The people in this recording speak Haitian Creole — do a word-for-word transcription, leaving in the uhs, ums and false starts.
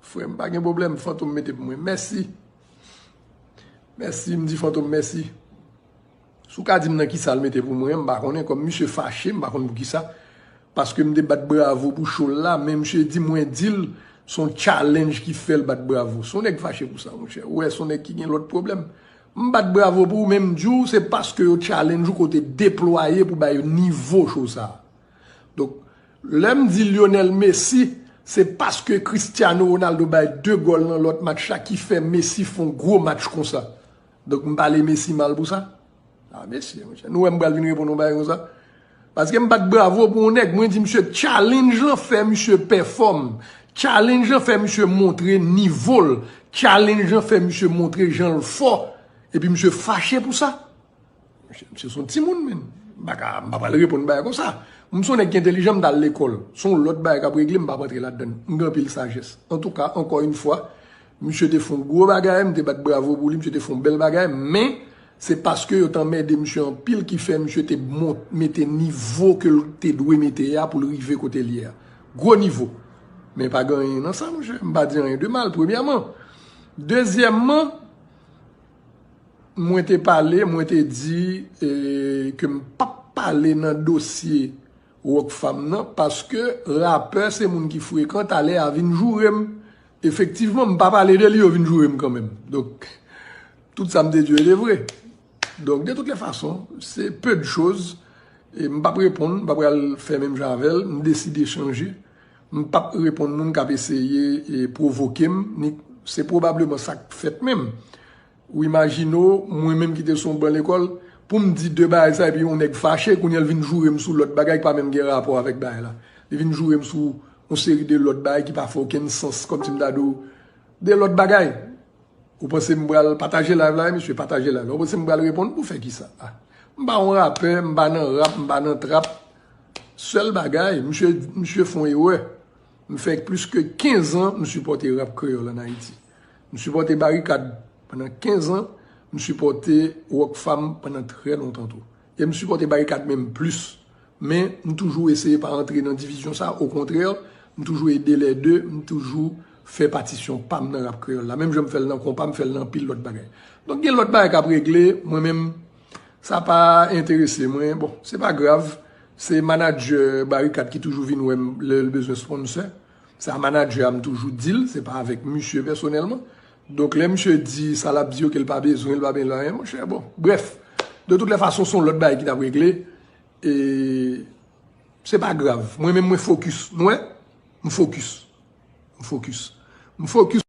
Frè m, pa gen pwoblèm, Fantom mete pou mwen. Mèsi. Mèsi, m di Fantom mèsi. Si w ka di m nan kisa l mete pou mwen, m pa konnen. Kòm misye fache, m pa konn poukisa. Paske m te bat bravo pou show l la, men misye di mwen di l se yon challenge ki fè l bat bravo. Se yon nèg fache pou sa, monchè. Ou wè, se yon nèg ki gen lòt pwoblèm. M bat bravo pou ou, men m di w, se paske yo challenge ou kote deplwaye pou bay nivo show sa. Donk, lè m di Lionel Messi, se paske Cristiano Ronaldo bay de gòl nan lòt match la ki fè Messi fè yon gwo match konsa. Donk, m pale Messi mal pou sa? Ah, mesye, monchè, nou wè m pral vin reponn yon bagay konsa? Paske m bat bravo pou yon nèg, mwen di misye challenge lan fè misye pèfòm. Challenge lan fè misye montre nivo l. Challenge lan fè misye montre jan l fò. Epi misye fache pou sa. Misye, misye se yon timoun, men. M pa ka, m pa pral reponn bagay konsa. M se yon nèg ki entèlijan, m t al lekòl. Se yon lòt bagay k ap regle, m p ap rantre ladan. M gen anpil sajès. Antouka, ankò yon fwa, misye te fè yon gwo bagay, m te bat bravo pou li, misye te fè yon bèl bagay, men se paske yo t anmède misye anpil ki fè misye te mont, mete nivo ke l te dwe mete a pou l rive kote l ye a. Gwo nivo. Men pa gen anyen nan sa, monchè. M pa di anyen de mal, premyèman. Dezyèmman, mwen te pale, mwen te di eh, ke m p ap pale nan dosye Rockfam nan, paske rapè se moun ki frekan, talè a vin joure m. Efektivman, m pa pale de li, yo vin joure m kanmenm. Donk, tout sa m te di yo te vre. Donk, de toutes les façons, se peu de choses. E m p ap reponn, m pa pral fè menm jan avè l, m deside chanje. M p ap reponn moun k ap eseye e pwovoke m, ni se pwobableman sa k fèt menm. Ou imajine w, mwen menm ki te sou yon ban lekòl, pou m di de bagay sa, epi yon nèg fache, kounye a l vin joure m sou lòt bagay ki pa menm gen rapò avèk bagay la. Li vin joure m sou yon seri de lòt bagay ki pa fè okenn sans, kòmsi m ta di w de lòt bagay. Ou panse m pral pataje live la, mesye, pataje live la. Ou panse m pral reponn pou fè kisa? Ah. M pa yon rapè, m pa nan rap, m pa nan trap. Sèl bagay, misye, misye fè yon erè. M fè plis ke kenz an, m sipòte rap kreyòl ann Ayiti. M sipòte Barikad pandan kenz an, m sipòte Rockfam pandan trè lontan tou. E m sipòte Barikad menm plis. Men, m toujou eseye pa rantre nan divizyon sa, okontrè, m toujou ede lè de, m toujou fè patisyon pa m nan rap kreyòl la. Menm jan m fè l nan konpa, m fè l nan anpil lòt bagay. Donk, gen lòt bagay k ap regle, mwen menm, sa pa enterese mwen. Bon, se pa grav. Se manadjè Barikad ki toujou vin wè m lè l bezwen sponsè. Sa manadjè a m toujou di l, se pa avèk misye pèsonèlman. Donk, lè misye di sa l ap di yo ke l pa bezwen, l pa bezwen anyen, monchè, bon. Brèf, de toutes les façons, se yon lòt bagay ki t ap regle. E se pa grav. Mwen menm, mwen fokis. Nou wè? M fokis. M fokis. M fokis.